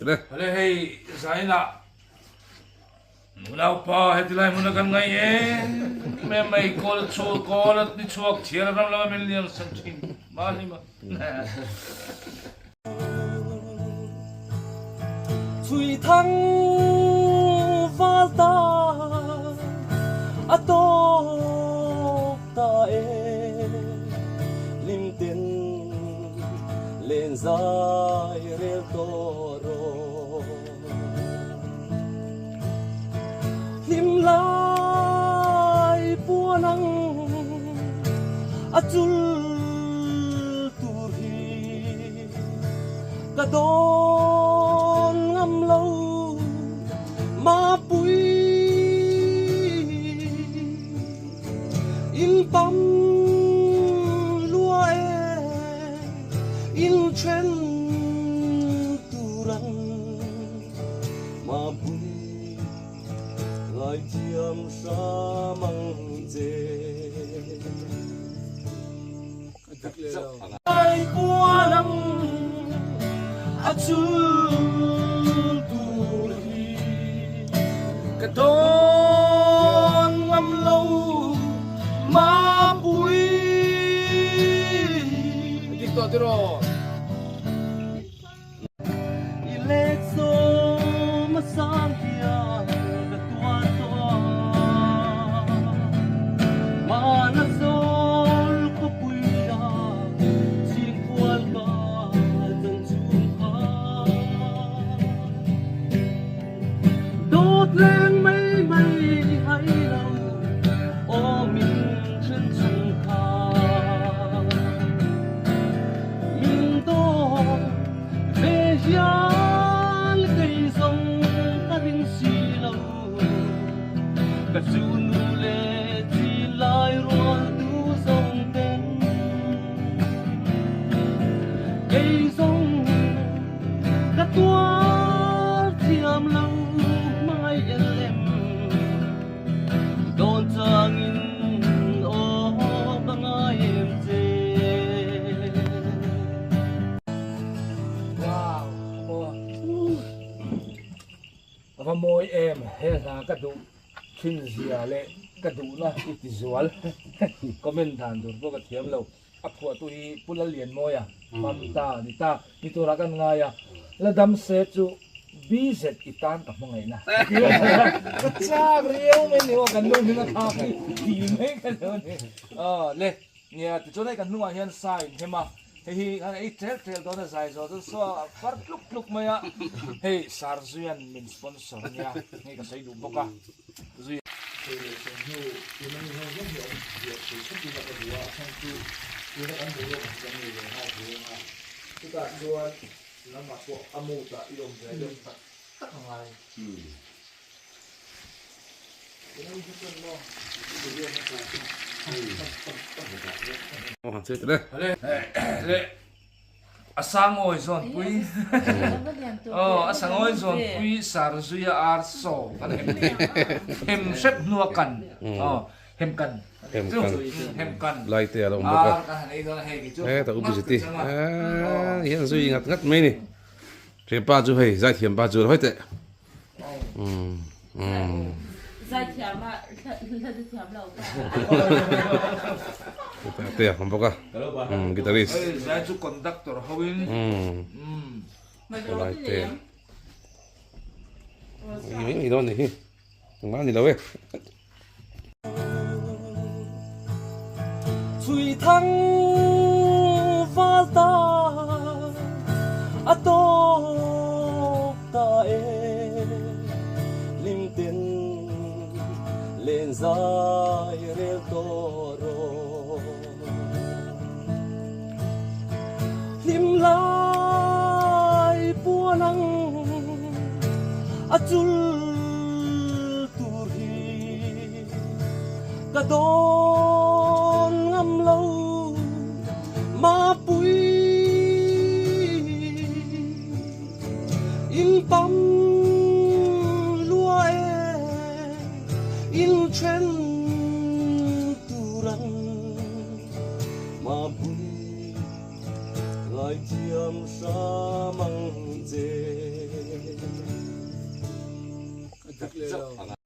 Hale hei zainah nunaupa heti lai hmuna kan ngaih em em mai kawl chu kawl a ni chhuak thiar ram lama min liam san thin mahni ma. Chui thang val ta a tawk ta e lim ten Len zai rel tawh rawh. Hlim lai puan ang a chul tur hi ka dawn ngam lo mapui in pam lua e. In then tur ang mapui ngaithiam hram ang che. Ai puan ang a chul tur hi ka dawn ngam lo mapui. Dik tawh tiraw? I let zawm a sang hian ka tuar tawh a, Mana zawl khawpui a chingkual ka chan chung kha. Dawt leng mai mai i hai lo, aw min then chhan kha. Min dawt ve hian kei zawng ka ring si lo, ka chu nu le chi lai rual tu zawng ten. Kei zawng ka tuar thiam lo hmangaih lem. Dawn changin aw ka ngai em che. Wow a va mawi em he hla ka duh thin zia leh ka duhna i ti zual comment dan tur pawh ka thiam lo a phuahtu hi Pu Lallianmawia Mamta ni ta ni turah kan ngai a la dam se chu BZ i tan ka hmangaihna ka chak riau mai ni aw kan nu hming a thlak hi ti mai ka lo ni aw le nia tichuan hei kan hnungah hian sa in hem a hei hi khan ei tel tel dawn a zai zawh chuan saw a far tluk tluk mai a hei Sarzuian min sponsor ania hei ka sawi duh bawk a zui Hei leh chen hnu tuna mi ho zawng hi awm ziah thei thut ila ka duh a a chhan chu tuna kan boruak ang chu kan nei ve nghal thei ang a chutah chuan Lamah pawh a mood ah i awm ve deuh tak tak a ngai. A sangawi zawnpui aw a sangawi zawnpui sarzuia ar saw kan hem hem hrep hnua kan aw hem kan hem kan lai te a lo awm bawk a ar kan han ei dawn a hei kei chu heta u busy hian zui ngat ngat mai ni thianpa chu hei zaithiam pa chu hawi teh Zaithiam a hla chu thiam lo pa te a awm bawk a guitarist hei zai chu conductor ho in lai te mai mai dawn ni hi engmah ani lo e. Chui thang val ta a tawk ta e lim ten len zai rel tawh rawh hlim lai puan ang a chul tur hi ka dawn ngam lo mapui in pam lua e in then tur ang mapui ngaithiam hram ang che. tak chauh a ngai.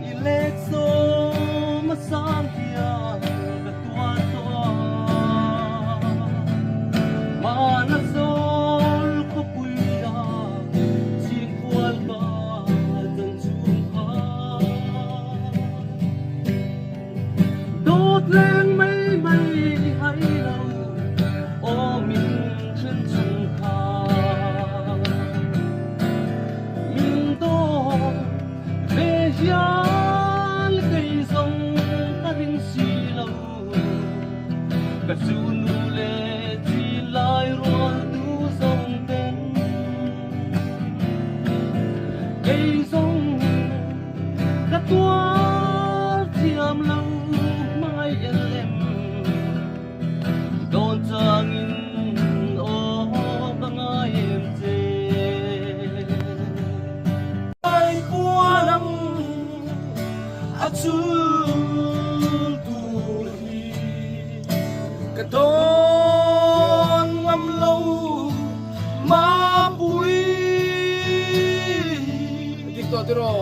I let sawm a sang hian ka tuar tawh a, Hmana zawl khawpui a chhingkual ka chan chhung kha. Dawt leng mai mai i hai lo, aw min then chhan kha. Min dawt ve hian kei zawng ka ring si lo, ka chu nu leh chi lai rual tu zawng ten kei zawng ka tuar thiam lo hmangaih el em. Dawn changin aw ka ngai em che. Ai puan ang a chul tur hi ka dawn ngam lo mapui. Dik tawh tiraw?